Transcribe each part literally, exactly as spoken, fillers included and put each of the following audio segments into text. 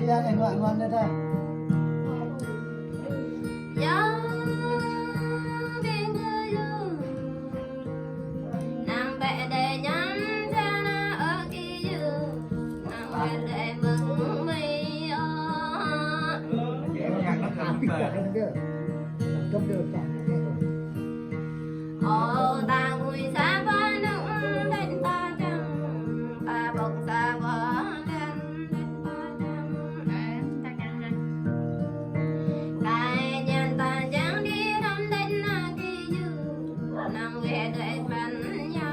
Yang eng wak nuan dah. Yang eng wak nuan. Nang bĕ đe ñan jana ơ ki yu. Nang bĕ đe mơ̆ng mơi ơ. Ơ, tang ui sa ba nung đen ta čang. Ba bok sa ba đen đen ta čang. Đen ta čang. Kai ñan ta čang đi năm đen na ki yu. Nang weh đe ban ña.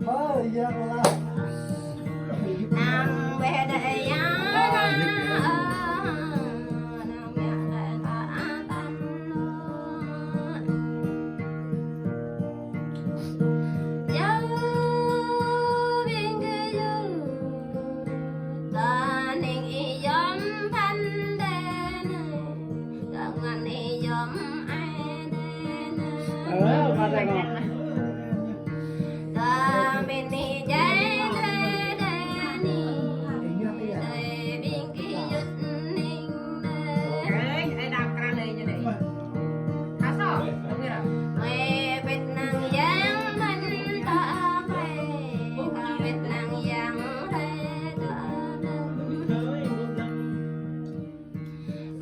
Ơ, ya Allah. Nang weh đe ya. Nang weh đe ta tan. Yua ƀing gơyut, ta ning ih yom phan đe ne, ta ngăn ih yom ai đe ne. Ơ, phan đe ne. Ta min ih jai đe đe ni, đe ƀing gơyut ning đe. Ê, ê, đạp krăn lên cho đẩy. Asal, tunggu dah. Weh, pet nang yang man ta apai. Weh, pet nang yang re ta dang.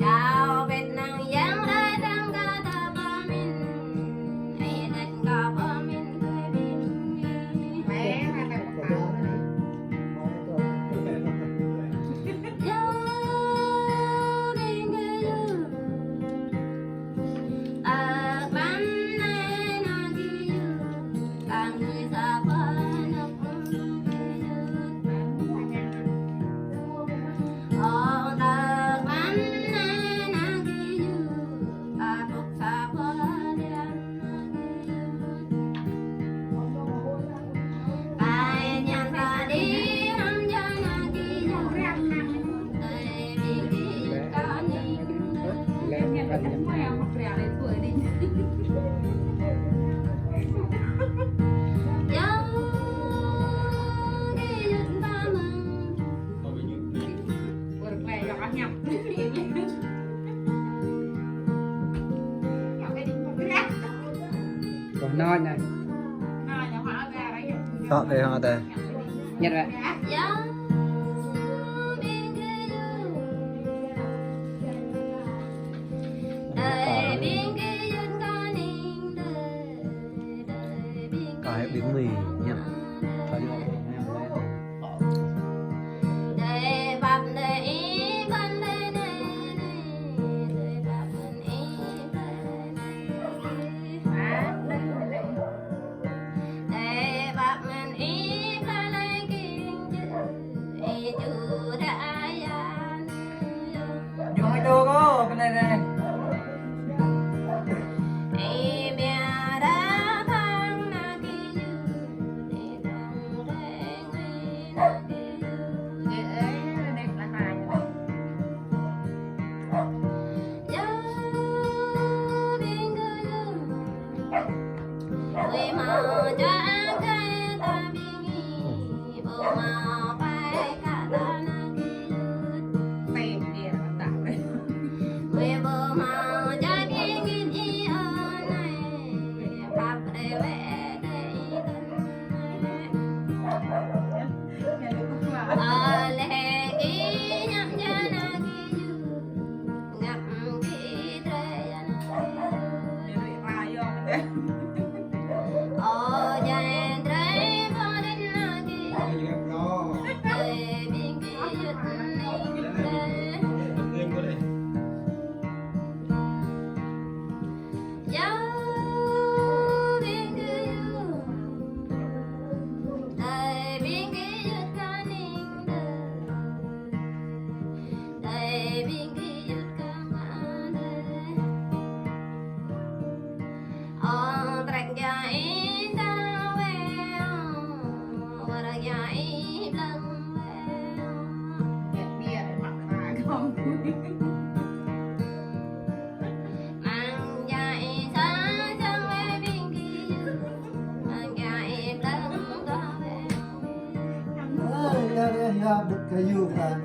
Chào pet nang yang re dang ka ta ba min. Ai dang ka ba min re bin. Weh, kata kata. Kâo nói nha. Tọ tê hŏ tê. Nhật vậy. Kâo hãy biến mì nhật. Kâo Ơ, ya, ya, ya, bụt kayu kan.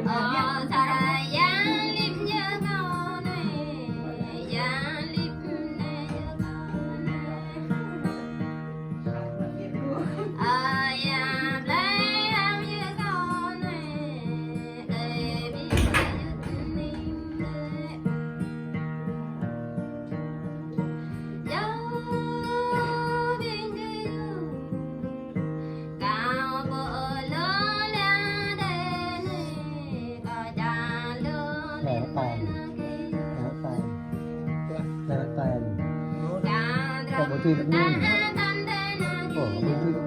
Lăng tay. Lăng tay. Lăng tay. Kâo ƀu dưi lăng. Ơ, ƀu dưi.